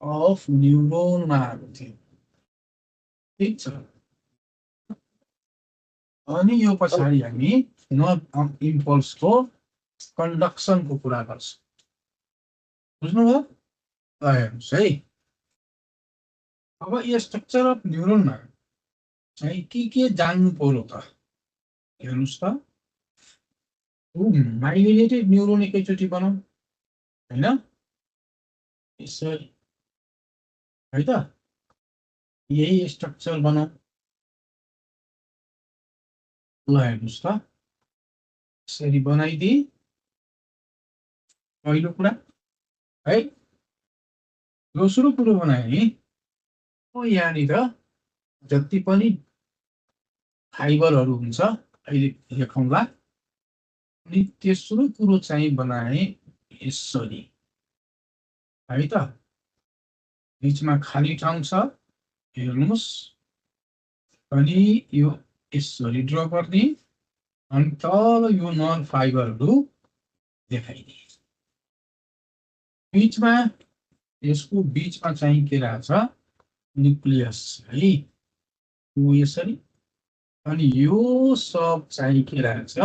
Of न्युरोनमा आएको थियो। ठिक छ। अनि यो पछाडि हामी नर्भ इम्पल्सको कन्डक्सनको कुरा गर्छौँ। बुझ्नुभयो? हेर्नुहोस् है, अब यो स्ट्रक्चर अफ न्युरोनमा चाहिँ के जान्नु पर्यो त? हेर्नुहोस् त, माइलिनेटेड न्युरोन एकैचोटि बनाऊ, होइन? यसरी है त, यही स्ट्रक्चर बनाऊ। ल हेर्नुहोस् त, यसरी बनाइदिए पहिलो कुरा है। दोस्रो कुरो बनाए यहाँनिर जति पनि फाइबरहरू हुन्छ अहिले लेखौँला। अनि तेस्रो कुरो चाहिँ बनाए यसरी है त, बिचमा खाली ठाउँ छ, हेर्नुहोस्। अनि यो यसरी ड्र गर्ने, अनि तल यो नर्भ फाइबरहरू देखाइदिए। बीचमा यसको बीचमा चाहिँ के रहेछ? न्युक्लियस है, यो यसरी। अनि यो सब चाहिँ के रहेछ?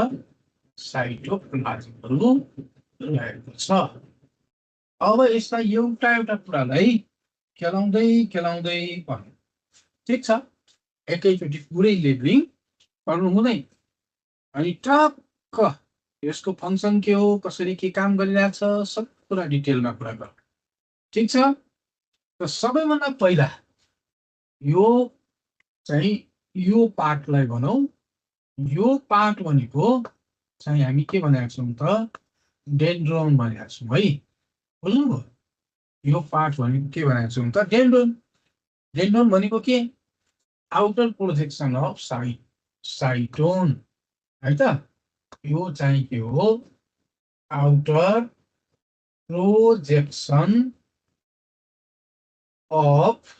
साइटोप्लाज्महरू रहेको छ। अब यसलाई एउटा एउटा कुरालाई केलाउँदै भन्नु। ठिक छ, एकैचोटि पुरै लेबलिङ गर्नु हुँदैन। अनि टक्क यसको फङ्सन के हो, कसरी के काम गरिरहेछ, सब कुरा डिटेलमा कुरा गर्नु। ठिक छ। र सबैभन्दा पहिला यो चाहिँ यो पार्टलाई भनौँ। यो पार्ट भनेको चाहिँ हामी के भनेका छौँ त? डेन्ड्रोन भनेका छौँ है। बुझ्नुभयो? यो पार्ट भनेको के भनेका छौँ त? डेन्ड्रोन। डेन्ड्रोन भनेको के? आउटर प्रोजेक्सन अफ साइटोन है त। यो चाहिँ के हो? आउटर प्रोजेक्सन अफ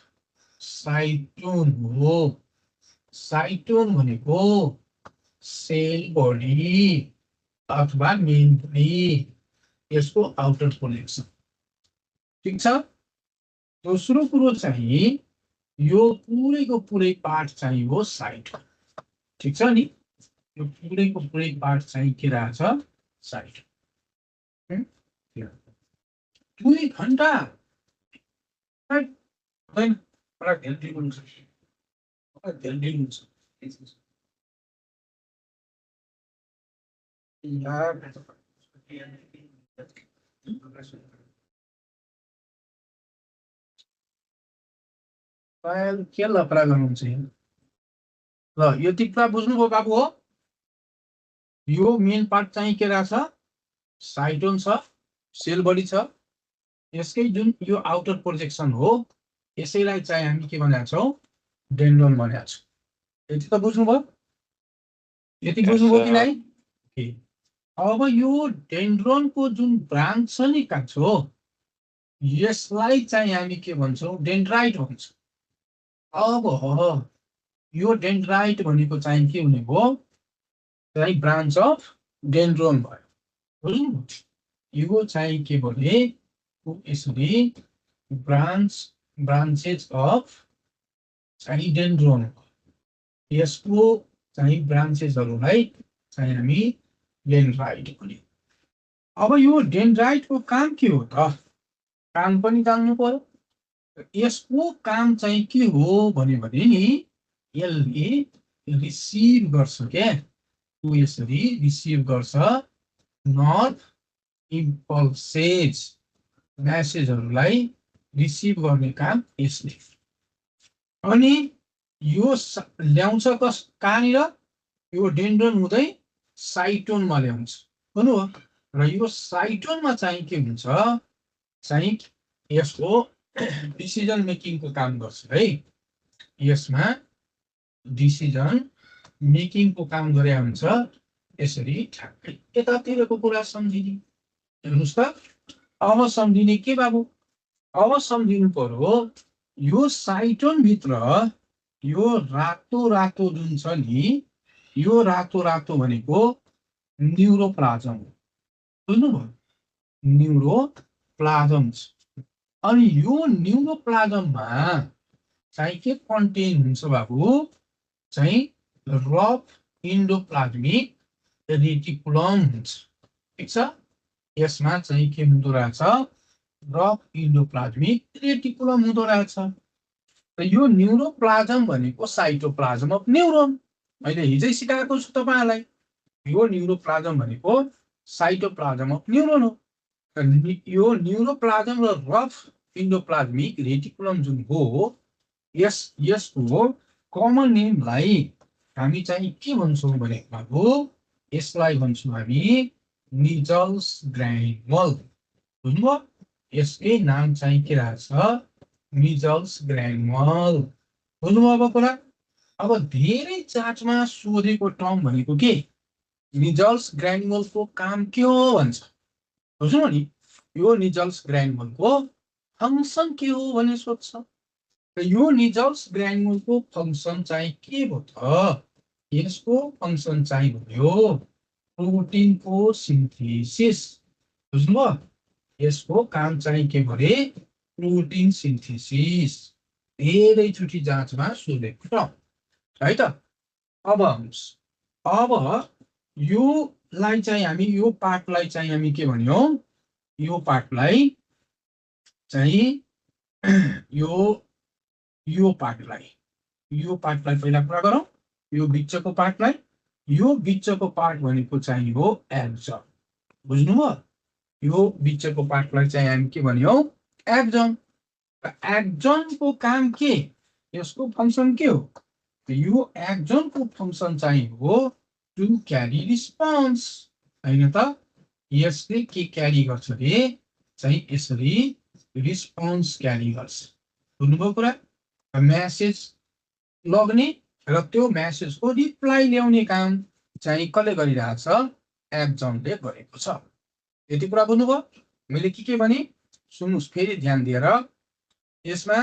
साइटोन हो। साइटोन भनेको सेल बडी अथवा मेन बडी, यसको आउटर प्रोजेक्सन। ठिक छ। दोस्रो कुरो चाहिँ यो पुरैको पुरै पार्ट चाहिँ हो साइटोन। ठिक छ नि? यो पुरैको पुरै पार्ट चाहिँ के रहेछ? साइटोन। 2 घण्टा होइन, मलाई ध्यान दिनुहुन्छ, ध्यान दिनुहुन्छ। के लफडा गर्नुहुन्छ? ल यति कुरा बुझ्नुभयो बाबु हो? यो मेन पार्ट चाहिँ के रहेछ? साइटोन छ, सेल बडी छ। यसकै जुन यो आउटर प्रोजेक्सन हो, यसैलाई चाहिँ हामी के भनेका छौँ? डेन्ड्रोन भनेका छौँ। यति त बुझ्नुभयो? यति बुझ्नुभयो कि नै? अब यो डेन्ड्रोनको जुन ब्रान्च छ नि कान्छो, यसलाई चाहिँ हामी के भन्छौँ? डेन्ड्राइट भन्छौँ। अब यो डेन्ड्राइट भनेको चाहिँ के हुने भयो? चाहिँ ब्रान्च अफ डेन्ड्रोन भयो। बुझ्नु? यो चाहिँ के भने यसरी ब्रान्चेस अफ चाहिँ डेन्ड्रोन। यसको चाहिँ ब्रान्चेसहरूलाई चाहिँ हामी डेन्ड्राइट भन्यो। अब यो डेन्ड्राइटको काम के हो त? काम पनि जान्नु पर्यो। यसको काम चाहिँ के हो भने नि, यसले रिसिभ गर्छ क्या, यसरी रिसिभ गर्छ नर्भ इम्पल्सेस, म्यासेजहरूलाई रिसिभ गर्ने काम यसले। अनि यो ल्याउँछ कहाँनिर? यो डेन्ड्रोन हुँदै साइटोनमा ल्याउँछ। भन्नु हो? र यो साइटोनमा चाहिँ के हुन्छ? चाहिँ यसको डिसिजन मेकिङको काम गर्छ है। यसमा डिसिजन मेकिङको काम गरे हुन्छ। यसरी ठ्याक्कै यतातिरको कुरा सम्झिने। हेर्नुहोस् त, अब सम्झिने के बाबु? अब सम्झिनु पर्यो यो साइटोन भित्र यो रातो रातो जुन छ नि, यो रातो रातो भनेको न्युरोप्लाज्म हो। बुझ्नुभयो? न्युरोप्लाज्म अनि यो न्यूरोप्लाज्ममा चाहिँ के कन्टेन हुन्छ बाबु चाहिँ रफ इन्डोप्लाज्मिक रेटिकुलम हुन्छ ठीक छ यसमा चाहिँ के हुँदो रहेछ रफ इन्डोप्लाज्मिक रेटिकुलम हुँदो रहेछ र यो न्यूरोप्लाज्म भनेको साइटोप्लाज्म अफ न्यूरोन मैले हिजै सिकाएको छु तपाईहरुलाई यो न्यूरोप्लाज्म भनेको साइटोप्लाज्म अफ न्यूरोन हो यो न्यूरोप्लाज्म र रफ इन्डोप्लाज्मिक रेटिकुलम जुन हो यसको कमन नेमलाई हामी चाहिँ के भन्छौँ भने बाबु यसलाई भन्छौँ हामी निजल्स ग्रानुल बुझ्नुभयो यसकै नाम चाहिँ के रहेछ निजल्स ग्रानुल बुझ्नुभयो अब कुरा अब धेरै जाँचमा सोधेको टर्म भनेको के निजल्स ग्रानुलको काम के हो भन्छ बुझ्नु नि यो निजल्स ग्रानुलको फंक्सन के हो भने सोध्छ र यो निजल्स ग्रानुलको फंक्सन चाहिँ के हो त यसको फंक्सन चाहिँ भयो प्रोटिनको सिन्थेसिस बुझ्नुभयो यसको काम चाहिँ के भने प्रोटिन सिन्थेसिस धेरैचोटि जाँचमा सोधेको छ है त अब योलाई चाहिँ हामी यो पार्टलाई चाहिँ हामी के भन्यौं यो पार्टलाई चाहिँ यो पार्टलाई पहिला कुरा गरौँ यो बिचको पार्टलाई यो बिचको पार्ट भनेको चाहिँ हो एक्जन बुझ्नुभयो यो बिचको पार्टलाई चाहिँ हामी के भन्यौं एक्जन एक्जनको काम के यसको फंक्सन के हो यो एक्जनको फंक्सन चाहिँ हो टु क्यारी रिस्पोन्स हैन त यसले के क्यारी गर्छ रे चाहिँ यसरी रिस्पोन्स क्यारी गर्छ बुझ्नुभयो कुरा मेसेज लग्ने र त्यो मेसेजको रिप्लाई ल्याउने काम चाहिँ कसले गरिरहेछ एक्जनले गरेको छ यति कुरा बुझ्नुभयो मैले के भने सुन्नुस् फेरि ध्यान दिएर यसमा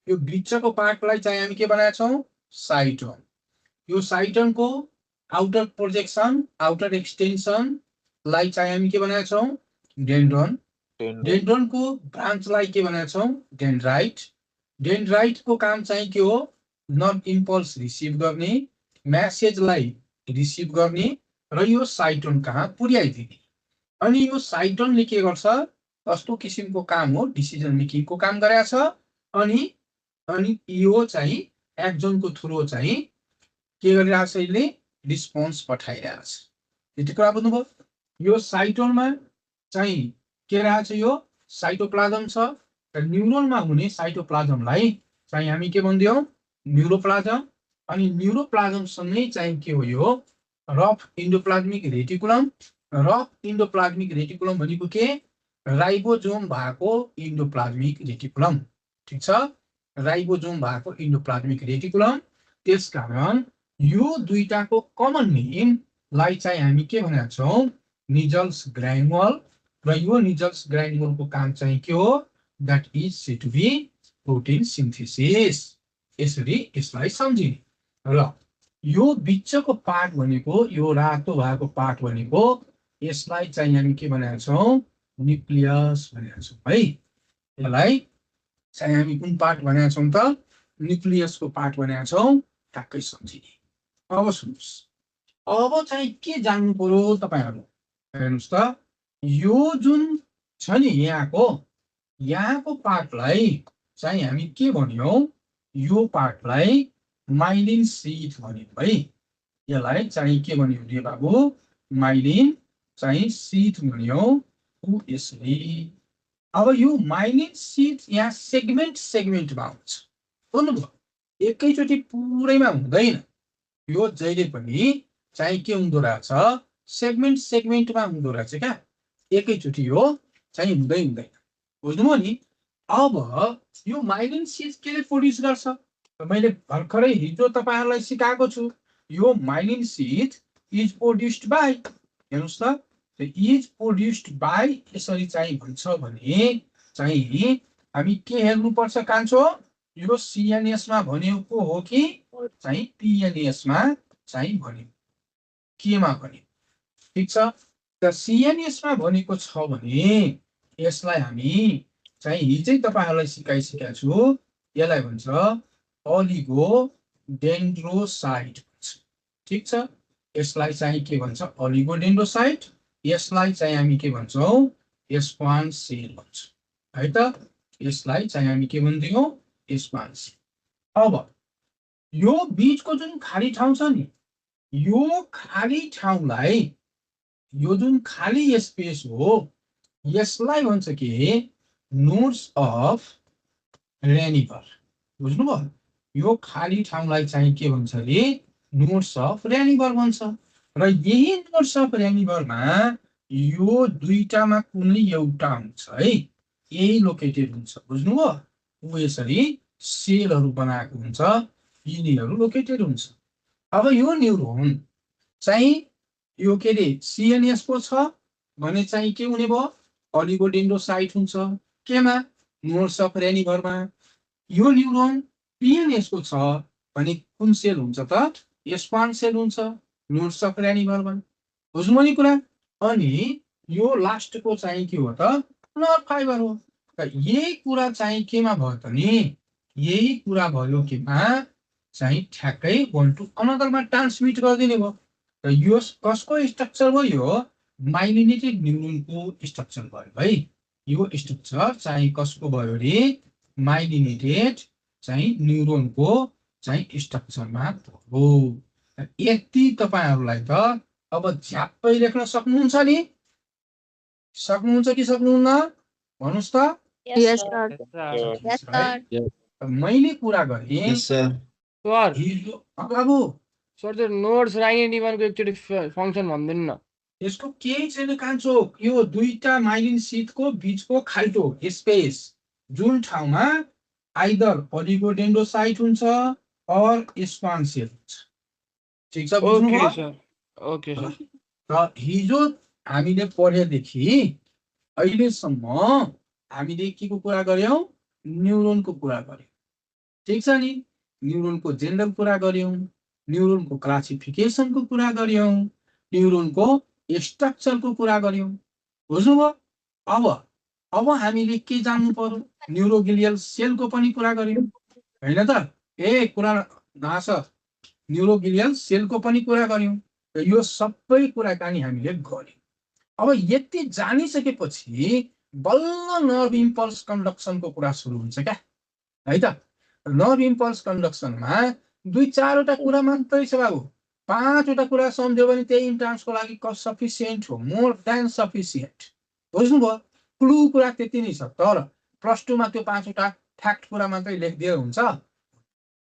यो बिचको पार्टलाई चाहिँ हामी के बनाएका छौं साइटोन यो साइटोनको आउटर प्रोजेक्सन आउटर एक्सटेन्सन लाई चाहिँ हामी के बनाएका छौं डेन्ड्रोन डेन्ड्रोनको ब्रान्चलाई के बनाएका छौं डेन्ड्राइट डेन्ड्राइटको काम चाहिँ के हो नर्भ इम्पल्स रिसिभ गर्ने मेसेजलाई रिसिभ गर्ने र यो साइटोन कहाँ पुर्याइदिने अनि यो साइटोनले के गर्छ कस्तो किसिमको काम हो डिसिजन मेकिङको काम गरेछ अनि यो चाहिँ एक्जनको थ्रु चाहिँ के गरिरहेछ यसले रिस्पोन्स पठाइरहेछ यति कुरा बुझ्नुभयो यो साइटोनमा चाहिँ के रहेछ यो साइटोप्लाज्म छ र न्यूरोनमा हुने साइटोप्लाज्मलाई चाहिँ हामी के भन्दियौ न्यूरोप्लाज्म अनि न्यूरोप्लाज्म सँगै चाहिँ के हो यो रफ इन्डोप्लाज्मिक रेटिकुलम भनेको के राइबोसोम भएको इन्डोप्लाज्मिक रेटिकुलम ठीक छ राइबोसोम भएको इन्डोप्लाज्मिक रेटिकुलम त्यसकारण यो दुईटाको कमन नेम लाई चाहिँ हामी के भनेका छौं निजल्स ग्रानुल र यो निजल्स ग्रानुलको काम चाहिँ के हो that is said to be protein synthesis यसरी यसलाई सम्झिने र यो बिचको पार्ट भनेको यो रातो भएको पार्ट भनेको यसलाई चाहिँ हामी के भनेका छौं न्यूक्लियस भनेका छौं है यसलाई चाहिँ हामी कुन पार्ट भनेका छौं त न्यूक्लियसको पार्ट भनेका छौं ठ्याक्कै सम्झिने अब सुन्नुस् अब चाहिँ के जान्नु पर्यो तपाईहरु हेर्नुस् त यो जुन छ नि यहाँको पार्टलाई चाहिँ हामी के भन्यौं यो पार्टलाई माइलिन शीट भन्यौं है यसलाई चाहिँ के भन्यौं रे बाबु माइलिन चाहिँ शीट भन्यौं यसरी अब यो माइलिन शीट यहाँ सेगमेन्टमा हुन्छ बुझ्नुभयो एकैचोटि पुरैमा हुँदैन यो जहिले पनि चाहिँ के हुँदो रहेछ सेगमेन्टमा हुँदो रहेछ क्या एकैचोटि यो चाहिँ हुँदैन बुझ्नुभयो नि अब यो माइलिन शीट केले प्रोड्युस गर्छ मैले भर्खरै हिजो तपाईहरुलाई सिकाएको छु यो myelin sheath is produced by हेर्नुस् त इज प्रोड्युस्ड बाइ यसरी चाहिँ भन्छ भने चाहिँ हामी के हेर्नु पर्छ कान्छो यो सीएनएस मा भनेको हो कि चाहिँ पीएनएस मा चाहिँ भन्यो केमा भन्यो ठीक छ त सीएनएस मा भनेको छ भने यसलाई हामी चाहिँ हिजै तपाईहरुलाई सिकाइसकेको छु यसलाई भन्छ ओलिगोडेन्ड्रोसाइट भन्छ ठीक छ यसलाई चाहिँ के भन्छ ओलिगोडेन्ड्रोसाइट यसलाई चाहिँ हामी के भन्छौं स्पान सेल भन्छ है त यसलाई चाहिँ हामी के भन्दियौ स्पान सेल अब यो बीचको जुन खाली ठाउँ छ नि यो खाली ठाउँलाई यो जुन खाली स्पेस हो यसलाई भन्छ के नोड्स अफ रेनिगर बुझ्नुभयो यो खाली ठाउँलाई चाहिँ के भन्छ रे नोड्स अफ रेनिगर भन्छ र यही नोड्स अफ रेनिगरमा यो दुईटामा कुनै एउटा हुन्छ है यही लोकेटेड हुन्छ बुझ्नुभयो उ यसरी सेलहरु बनाएको हुन्छ यिनीहरु लोकेटेड हुन्छ अब यो न्यूरोन चाहिँ यो के रे सीएनएस को छ भने चाहिँ के हुने भयो ओलिगोडेन्ड्रोसाइट हुन्छ केमा नोड्स अफ रेनिगरमा यो न्यूरोन पीएनएस को छ भने कुन सेल हुन्छ त स्पान सेल हुन्छ नोड्स अफ रेनिगरमा बुझ्नु नि कुरा अनि यो लास्ट को चाहिँ के हो त नर्भ फाइबर हो त यही कुरा चाहिँ केमा भयो त नि यही कुरा भयो केमा चाहिँ ठ्याक्कै वन टु अनदरमा ट्रान्समिट गरिदिने भयो र यो कसको स्ट्रक्चर भयो यो माइलिनेटेड न्यूरोनको स्ट्रक्चर भयो है यो स्ट्रक्चर चाहिँ कसको भयो रे माइलिनेटेड चाहिँ न्यूरोनको चाहिँ स्ट्रक्चरमा हो यति तपाईहरुलाई त अब झ्याप्पै लेख्न सक्नुहुन्छ नि सक्नुहुन्छ कि सक्नुहुन्न भन्नुस् त यस सर मैले कुरा गरेँ सर हिजो बाबु सर त्यो नोड्स राइनिडिमनको एकचोटि फंक्सन भन्दिनु न यसको केही छैन कान्छो यो दुईटा माइलिन शीतको बीचको खाल्टो स्पेस जुन ठाउँमा आइदर ओलिगोडेन्ड्रोसाइट हुन्छ और स्पान सेल हुन्छ ठीक छ बुझ्नुभयो ओके सर र हिजो हामीले पढेदेखि अहिलेसम्म हामीले के को कुरा गर्यौं न्यूरोनको कुरा गर्यौं ठीक छ नि न्यूरोनको जेनरल कुरा गर्यौं न्यूरोनको क्लासिफिकेसनको कुरा गर्यौं न्यूरोनको स्ट्रक्चरको कुरा गर्यौं बुझ्नुभयो अब हामीले के जान्नु पर्यो न्यूरोग्लियल सेलको पनि कुरा गर्यौं हैन त कुरा नास न्यूरोग्लियल सेलको पनि कुरा गर्यौं र यो सबै कुराकानी हामीले गर्यौं अब यति जानिसकेपछि बल्ल नर्भ इम्पल्स कन्डक्सनको कुरा सुरु हुन्छ क्या है त नर्भ इम्पल्स कन्डक्सनमा दुई चारवटा कुरा मात्रै छ बाबु पाँचवटा कुरा सम्झ्यो भने त्यही इन्ट्रान्सको लागि सफिसिएन्ट हो मोर देन सफिसिएन्ट बुझ्नुभयो क्लु कुरा त्यति नै छ तर प्लस 2 मा त्यो पाँचवटा फ्याक्ट कुरा मात्रै लेखिदिए हुन्छ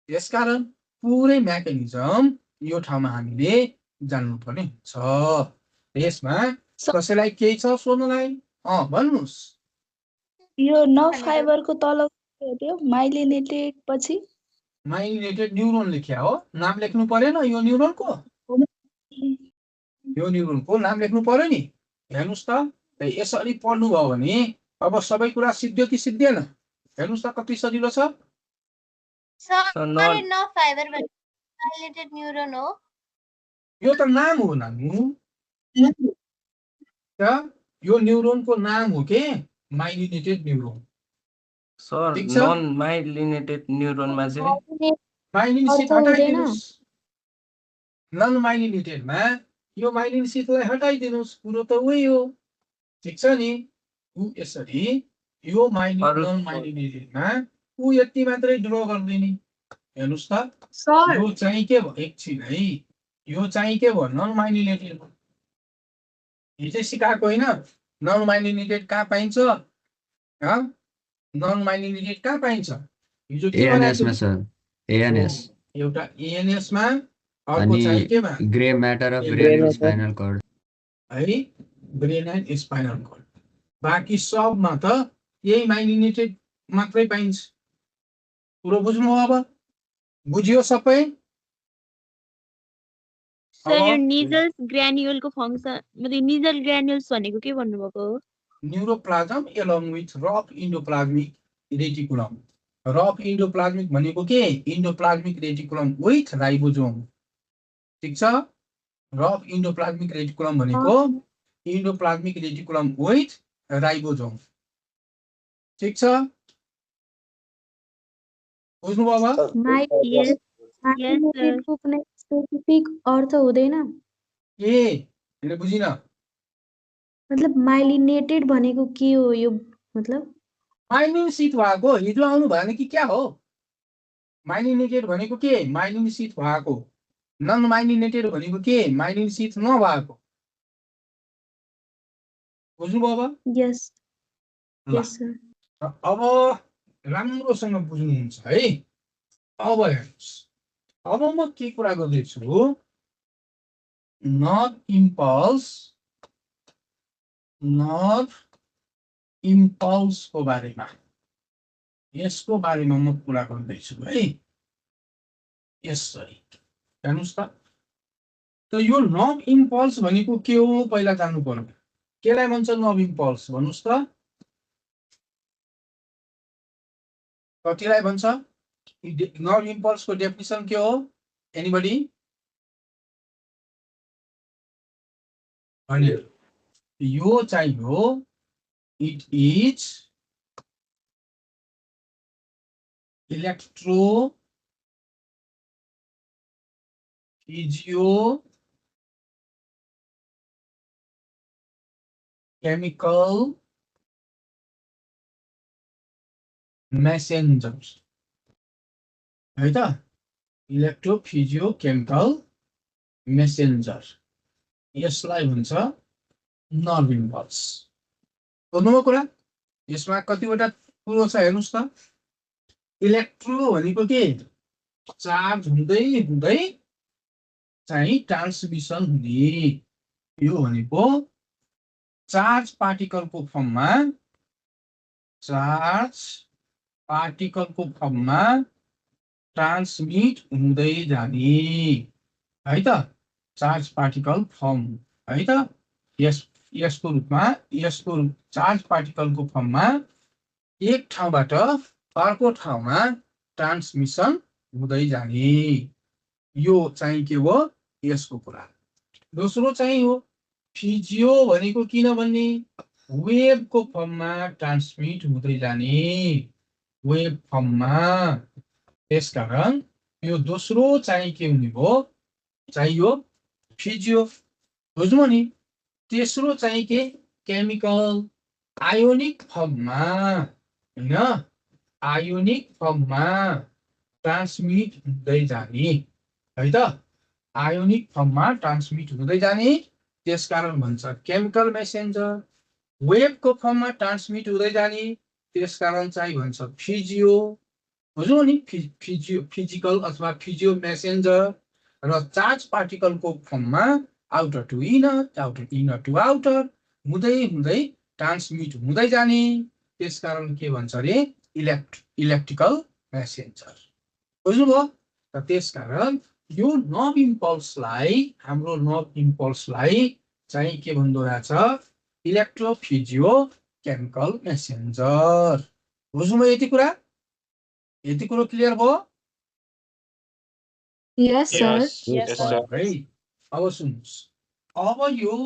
यसकारण पुरै मेकानिजम यो ठाउँमा हामीले जान्नु पर्ने हुन्छ यसमा कसैलाई केही छ सोध्नलाई भन्नुस् यो नर्भ फाइबरको तल त्यो माइलिनेटेड पछि माइलिनेटेड न्यूरोन लेख्या हो नाम लेख्नु परेन यो न्यूरोनको नाम लेख्नु पर्यो नि हेर्नुस् त यसरी पढ्नु भयो भने अब सबै कुरा सिद्धियो कि सिद्धिएन हेर्नुस् त कति सजिलो छ नर्भ फाइबर माइलिनेटेड न्यूरोन हो यो त नाम हो नानु यो न्यूरोनको नाम हो के myelinated neuron sir non myelinated न्यूरोनमा चाहिँ माइलिन शीत हटाइदिनुस् नन माइलिनेटेडमा यो माइलिन शीतलाई हटाइदिनुस् कुरो त उही हो ठीक छ नि उ यसरी यो नन माइलिनेटेडमा उ यति मात्रै ड्र गर्दिने हेर्नुस् त यो चाहिँ के भयो एकछिन है यो चाहिँ के भयो नन माइलिनेटेड हिजो सिकाएको हैन नन माइलिनेटेड कहाँ पाइन्छ नन माइलिनेटेड कहाँ पाइन्छ हिजो के एएनएस मा सर एएनएस एउटा एएनएस मा अर्को चाहिँ केमा grey matter of brain spinal cord है ब्रेन एन्ड स्पाइनल कर्ड बाकी सबमा त यही माइलिनेटेड मात्रै पाइन्छ पुरो बुझ्नु अब बुझियो सबै सर यो निजल ग्रान्युलको फंक्सन मतलब निजल ग्रान्युल्स भनेको के भन्नु भएको हो neuroplasm along with rough endoplasmic reticulum rough endoplasmic भनेको के इन्डोप्लाज्मिक रेटिकुलम विथ राइबोसोम ठीक छ रफ इन्डोप्लाज्मिक रेटिकुलम भनेको इन्डोप्लाज्मिक रेटिकुलम विथ राइबोसोम ठिक छ बुझ्नुभयो अब Yes, yes, sir. को कुनै स्पेसिफिक अर्थ हुँदैन ए मैले बुझिन मतलब माइलिनेटेड भनेको के हो यो मतलब माइलिन सिट भएको हिजो आउनु भएन कि क्या हो माइलिनेटेड भनेको के माइलिन सिट भएको नन माइलिनेटेड भनेको के माइलिन सिट नभएको बुझ्नुभयो अब यस ल यस सर अब राम्रोसँग बुझ्नुहुन्छ है अब हेर्नुहोस् अब म के कुरा गर्दैछु नट इम्पल्सको बारेमा यसको बारेमा म कुरा गर्दैछु है यसरी हेर्नुहोस् त यो नब इम्पल्स भनेको के हो पहिला जान्नु पर्यो केलाई भन्छ नब इम्पल्स भन्नुहोस् त कतिलाई भन्छ नब इम्पल्सको डेफिनिसन के हो एनीबडी भने यो चाहिँ हो it is electro physio chemical messenger है त इलेक्ट्रो फिजियो केमिकल मेसेन्जर यसलाई भन्छ नर्भ इम्पल्स बुझ्नुभयो कुरा यसमा कतिवटा कुरो छ हेर्नुहोस् त इलेक्ट्रो भनेको के चार्ज हुँदै हुँदै चाहिँ ट्रान्समिसन हुने यो भनेको चार्ज पार्टिकलको फर्ममा ट्रान्समिट हुँदै जाने है त चार्ज पार्टिकल फर्म है त यसको रूपमा यसको चार्ज पार्टिकलको फर्ममा एक ठाउँबाट अर्को ठाउँमा ट्रान्समिसन हुँदै जाने यो चाहिँ के हो यसको कुरा दोस्रो चाहिँ हो फिजियो भनेको किन भन्ने वेभको फर्ममा ट्रान्समिट हुँदै जाने वेभ फर्ममा त्यसकारण यो दोस्रो चाहिँ के हुने भयो चाहिँ यो फिजियो बुझ्नु नि तेस्रो चाहिँ के केमिकल आयोनिक फर्ममा हैन आयोनिक फर्ममा ट्रान्समिट हुँदै जाने है त आयोनिक फर्ममा ट्रान्समिट हुँदै जाने त्यसकारण भन्छ केमिकल मेसेन्जर वेभको फर्ममा ट्रान्समिट हुँदै जाने त्यसकारण चाहिँ भन्छ फिजियो बुझ्नु नि फिजिकल अथवा फिजियो मेसेन्जर र चार्ज पार्टिकलको फर्ममा outer to inner to outer हुँदै हुँदै ट्रान्समिट हुँदै जाने त्यसकारण के भन्छ अरे इलेक्ट्रिकल मेसेन्जर बुझ्नुभयो त त्यसकारण यो नर्भ इम्पल्सलाई हाम्रो नर्भ इम्पल्सलाई चाहिँ के भन्दो रहेछ इलेक्ट्रोफिजियो केमिकल मेसेन्जर बुझ्नुभयो यति कुरो क्लियर भयो यस सर है अब सुन्नुहोस् अब यो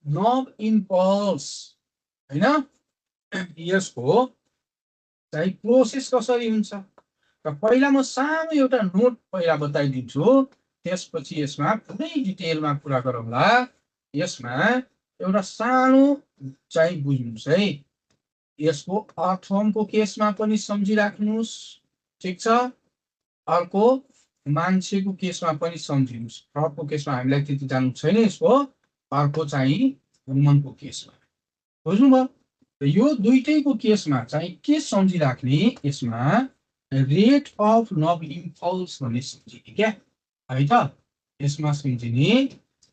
नर्भ इम्पल्स हैन यसको चाहिँ प्रोसेस कसरी हुन्छ र पहिला म सानो एउटा नोट पहिला बताइदिन्छु त्यसपछि यसमा पुरै डिटेलमा कुरा गरौँला यसमा एउटा सानो चाहिँ बुझ्नुस् है यसको अर्थवर्मको केसमा पनि सम्झिराख्नुस् ठीक छ अर्को मान्छेको केसमा पनि सम्झिनुस् फ्रडको केसमा हामीलाई त्यति जान्नु छैन यसको अर्को चाहिँ ह्युमनको केसमा बुझ्नुभयो यो दुईटैको केसमा चाहिँ के सम्झिराख्ने यसमा रेट अफ नर्भ इम्पल्स भन्ने सम्झिने क्या है त यसमा सम्झिने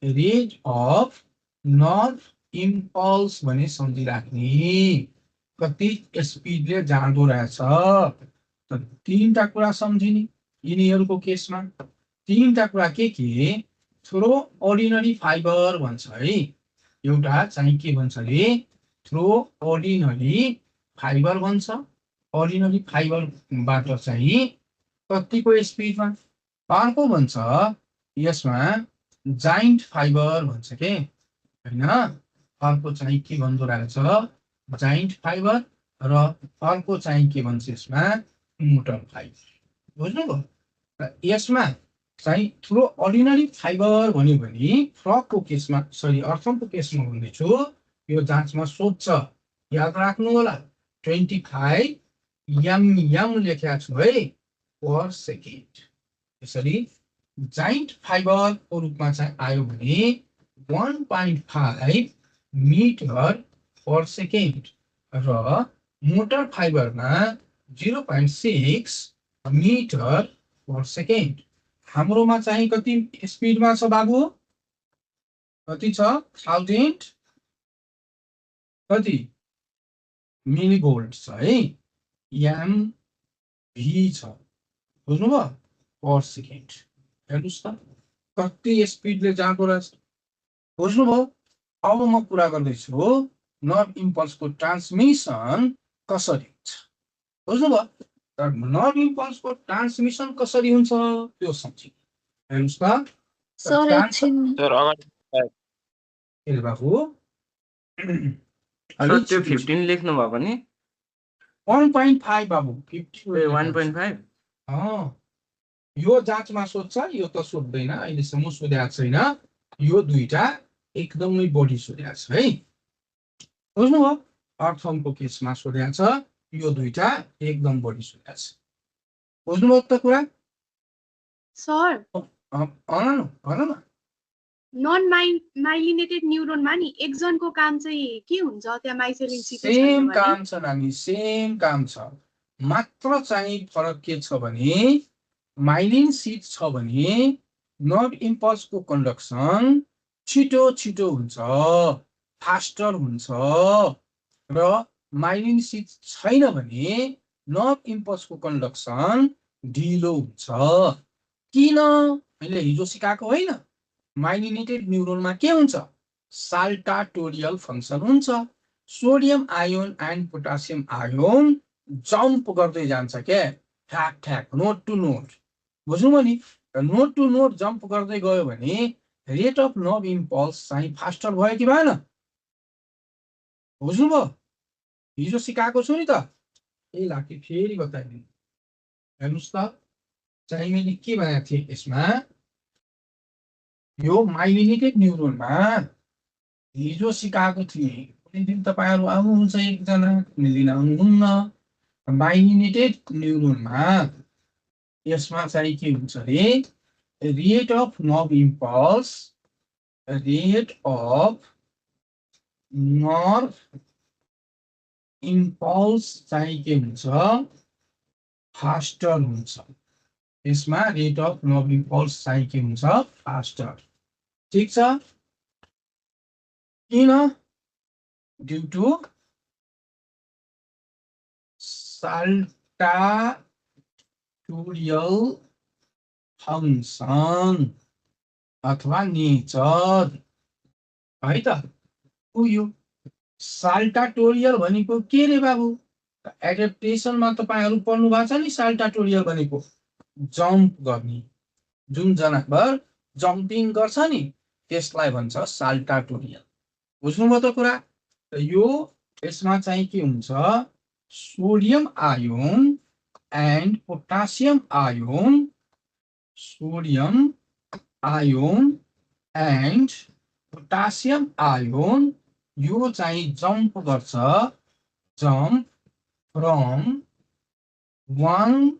रेट अफ नर्भ इम्पल्स भन्ने सम्झिराख्ने कति स्पिडले जाँदो रहेछ त तीनटा कुरा सम्झिने यिनीहरूको केसमा तीनटा कुरा के थ्रो अर्डिनरी फाइबर भन्छ है एउटा चाहिँ के भन्छ अरे थ्रो अर्डिनरी फाइबर भन्छ अर्डिनरी फाइबरबाट चाहिँ कतिको स्पिडमा अर्को भन्छ यसमा जाइन्ट फाइबर भन्छ के हैन अर्को चाहिँ के भन्दो रहेछ जाइन्ट फाइबर र अर्को चाहिँ के भन्छ यसमा मोटर फाइबर बुझ्नुभयो र यसमा चाहिँ थ्रो अर्डिनरी फाइबर भन्यो भने फ्रकको केसमा सरी अर्थमको केसमा भन्दैछु यो जाँचमा सोध्छ याद राख्नु होला 25 mm लेखेको छु है पर सेकेन्ड यसरी जाइन्ट फाइबरको रूपमा चाहिँ आयो भने 1.5 मिटर पर सेकेन्ड र मोटर फाइबरमा 0.6 मिटर पर सेकेन्ड हाम्रोमा चाहिँ कति स्पिडमा छ बाबु कति छ 1000 कति मिलिभोल्ट छ है एम भी छ बुझ्नुभयो पर सेकेन्ड हेर्नुस् त कति स्पिडले जाँदो रहेछ बुझ्नुभयो अब म कुरा गर्दैछु नर्भ इम्पल्सको ट्रान्समिसन कसरी हुन्छ बुझ्नुभयो तर नर्भ इम्पल्सको ट्रान्समिसन कसरी हुन्छ त्यो सम्झिनु हेर्नुस् त सर एकछिन बाबु सर त्यो 15 लेख्नु भएको नि 1.5 बाबु 1.5 यो जाँचमा सोध्छ यो त सोध्दैन अहिलेसम्म सोधेको छैन यो दुईटा एकदमै बढी सोधेको छ है बुझ्नुभयो अर्थमको केसमा सोधेको छ यो दुईटा एकदम बढी सोधेको छ बुझ्नुभयो त कुरा सर भन न नन माइलिनेटेड न्युरोनमा नि एक्जनको काम चाहिँ के हुन्छ त्यहाँ माइसेलिन सेम काम छ नानी सेम काम छ मात्र चाहिँ फरक के छ भने माइलिन सिट छ भने नर्भ इम्पल्सको कन्डक्सन छिटो छिटो हुन्छ फास्टर हुन्छ र माइलिन सिट छैन भने नर्भ इम्पल्सको कन्डक्सन ढिलो हुन्छ किन मैले हिजो सिकाएको होइन माइलिनेटेड न्युरोनमा के हुन्छ साल्टाटोरियल फंक्सन हुन्छ sodium ion and potassium ion jump गर्दै जान्छ के ठ्याक ठ्याक नोड टु नोड बुझ्नुभयो नि नोड टु नोड जम्प गर्दै गयो भने रेट अफ नर्भ इम्पल्स चाहिँ फास्टर भयो कि भएन बुझ्नुभयो हिजो सिकाएको छु नि त यही लाग्यो फेरि बताइदिनु हेर्नुहोस् त चाहिँ मैले के भनेको थिएँ यसमा यो माइलिनेटेड न्युरोनमा हिजो सिकाएको थिएँ कुनै दिन तपाईँहरू आउनुहुन्छ एकजना कुनै दिन आउनुहुन्न माइलिनेटेड न्युरोनमा यसमा चाहिँ के हुन्छ अरे रेट अफ नर्भ इम्पल्स चाहिँ के हुन्छ फास्टर हुन्छ यसमा रेट अफ नर्भ इम्पल्स चाहिँ के हुन्छ फास्टर ठीक छ किन ड्यू टु साल्टाटोरियल फंक्सन अथवा नेचर है त यो साल्टाटोरियल भनेको के रे बाबु एडेप्टेसनमा तपाईहरु पढ्नु भएको छ नि साल्टाटोरियल भनेको जम्प गर्ने जुन जनावर जम्पिङ गर्छ नि त्यसलाई भन्छ साल्टाटोरियल बुझ्नुभयो त कुरा यो यसमा चाहिँ के हुन्छ sodium ion and potassium ion and potassium ion यो चाहिँ जम्प गर्छ jump from one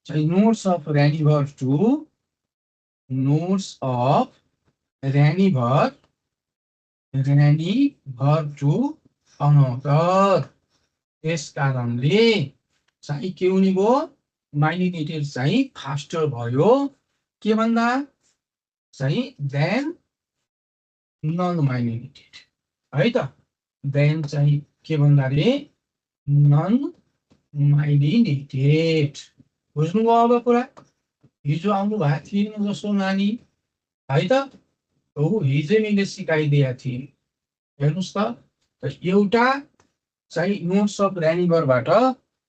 nodes of Ranier to nodes of Ranier to another. यस कारणले चाहिँ के हुने भयो माइलिनेटेड चाहिँ फास्टर भयो के भन्दा चाहिँ देन नन माइलिनेटेड है त देन चाहिँ के भन्दा रे नन माइलिनेटेड बुझ्नुभयो अब कुरा हिजो आउनु भएको थिएन जसो नानी है त हो हिजो मैले सिकाइदिएको थिएँ हेर्नुस् त एउटा चाहिँ नोड्स अफ रेनियरबाट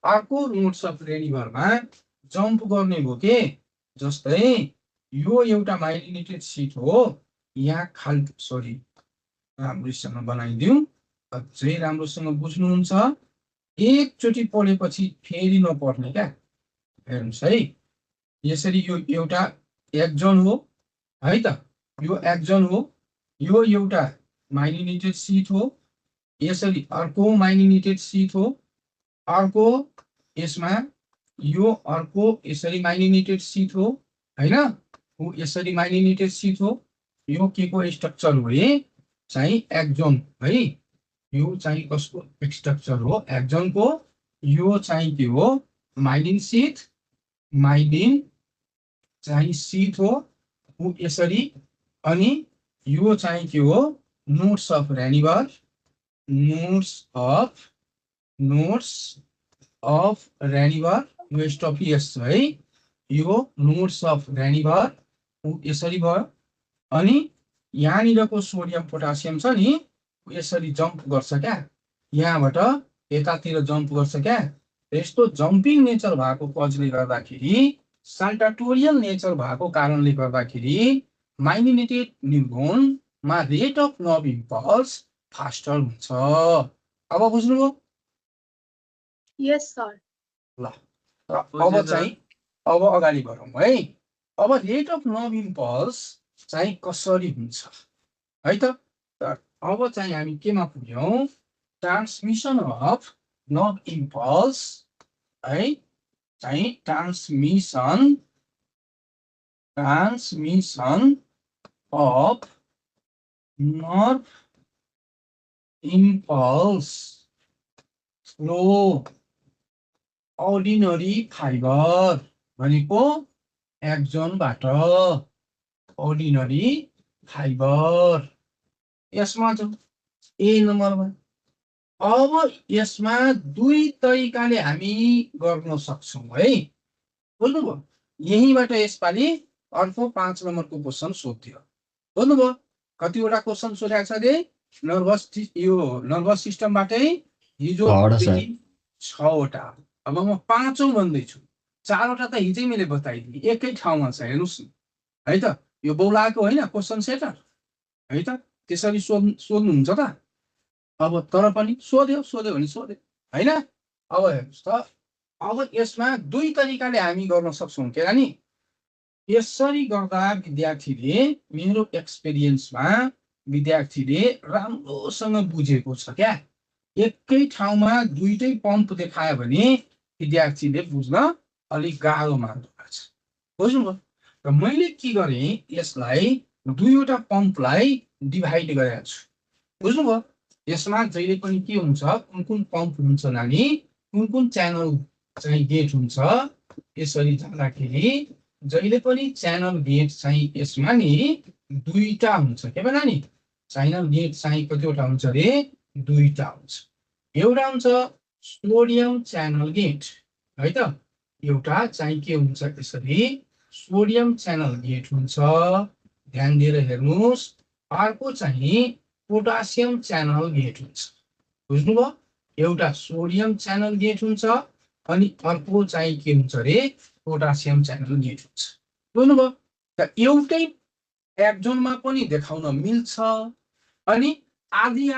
अर्को नोड्स अफ रेनियरमा जम्प गर्ने भयो के जस्तै यो एउटा माइलिनेटेड सिट हो यहाँ खाल सरी राम्रोसँग बनाइदिउँ अझै राम्रोसँग बुझ्नुहुन्छ एकचोटि पढेपछि फेरि नपढ्ने क्या हेर्नुहोस् है यसरी यो एउटा एक्जन हो है त यो एक्जन हो यो एउटा माइलिनेटेड सिट हो यसरी अर्को माइलिनेटेड सिट हो अर्को यसमा यो अर्को यसरी माइलिनेटेड सिट हो हैन यसरी माइलिनेटेड सिट हो यो के को स्ट्रक्चर हो रे चाहिँ एक्जन है यो चाहिँ कसको स्ट्रक्चर हो एक्जन को यो चाहिँ के हो माइलिन सिट माइलिन चाहिँ सिट हो यसरी अनि यो चाहिँ के हो nodes of Ranvier nodes of Ranvier वेस्ट अफ यस है यो नोड्स अफ रेनिवर यसरी भयो अनि यहाँनिरको सोडियम पोटासियम छ नि यसरी जम्प गर्छ क्या यहाँबाट यतातिर जम्प गर्छ क्या यस्तो जम्पिङ नेचर भएको कजले गर्दाखेरि साल्टाटोरियल नेचर भएको कारणले गर्दाखेरि माइलिनेटेड न्युरोनमा rate of nerve impulse faster हुन्छ अब बुझ्नुभयो यस सर ल अब चाहिँ अब अगाडि बढौँ है अब रेट अफ नर्भ इम्पल्स चाहिँ कसरी हुन्छ है त अब चाहिँ हामी केमा पुग्यौँ ट्रान्समिसन अफ नर्भ इम्पल्स है चाहिँ transmission of nerve impulse flow ordinary fibre भनेको एक्जनबाट अर्डिनरी फाइबर यसमा छ ए नम्बरमा अब यसमा दुई तरिकाले हामी गर्न सक्छौँ है बुझ्नुभयो यहीँबाट यसपालि अर्को 5 नम्बरको क्वेसन सोध्यो बुझ्नुभयो कतिवटा क्वेसन सोधेको छ रे नर्भस सिस्टमबाटै हिजो 6वटा अब म 5औं भन्दैछु 4वटा त हिजै मैले बताइदिएँ एकै ठाउँमा छ हेर्नुहोस् न है त यो बौलाको होइन क्वेसन सेटर है त त्यसरी सोध्नुहुन्छ त अब तर पनि सोध्यो भने सोध्यो होइन अब हेर्नुहोस् त अब यसमा दुई तरिकाले हामी गर्न सक्छौँ के नि यसरी गर्दा विद्यार्थीले मेरो एक्सपिरियन्समा विद्यार्थीले राम्रोसँग बुझेको छ क्या एकै ठाउँमा दुईटै पम्प देखायो भने विद्यार्थीले बुझ्न अलिक गाह्रो मान्नुपर्छ बुझ्नुभयो र मैले के गरेँ यसलाई दुईवटा पम्पलाई डिभाइड गरेको छु बुझ्नुभयो यसमा जहिले पनि के हुन्छ कुन पम्प हुन्छ नानी कुन च्यानल चाहिँ गेट हुन्छ यसरी जाँदाखेरि जहिले पनि च्यानल गेट चाहिँ यसमा नि दुईटा हुन्छ के भन नि च्यानल गेट चाहिँ कतिवटा हुन्छ रे दुईटा हुन्छ एउटा हुन्छ सोडियम च्यानल गेट है त एउटा चाहिँ के हुन्छ यसरी सोडियम च्यानल गेट हुन्छ ध्यान दिएर हेर्नुहोस् अर्को चाहिँ पोटासियम च्यानल गेट हुन्छ बुझ्नुभयो एउटा सोडियम च्यानल गेट हुन्छ अनि अर्को चाहिँ के हुन्छ रे पोटासियम च्यानल गेट हुन्छ बुझ्नुभयो त एउटै एक्जनमा पनि देखाउन मिल्छ अनि आदि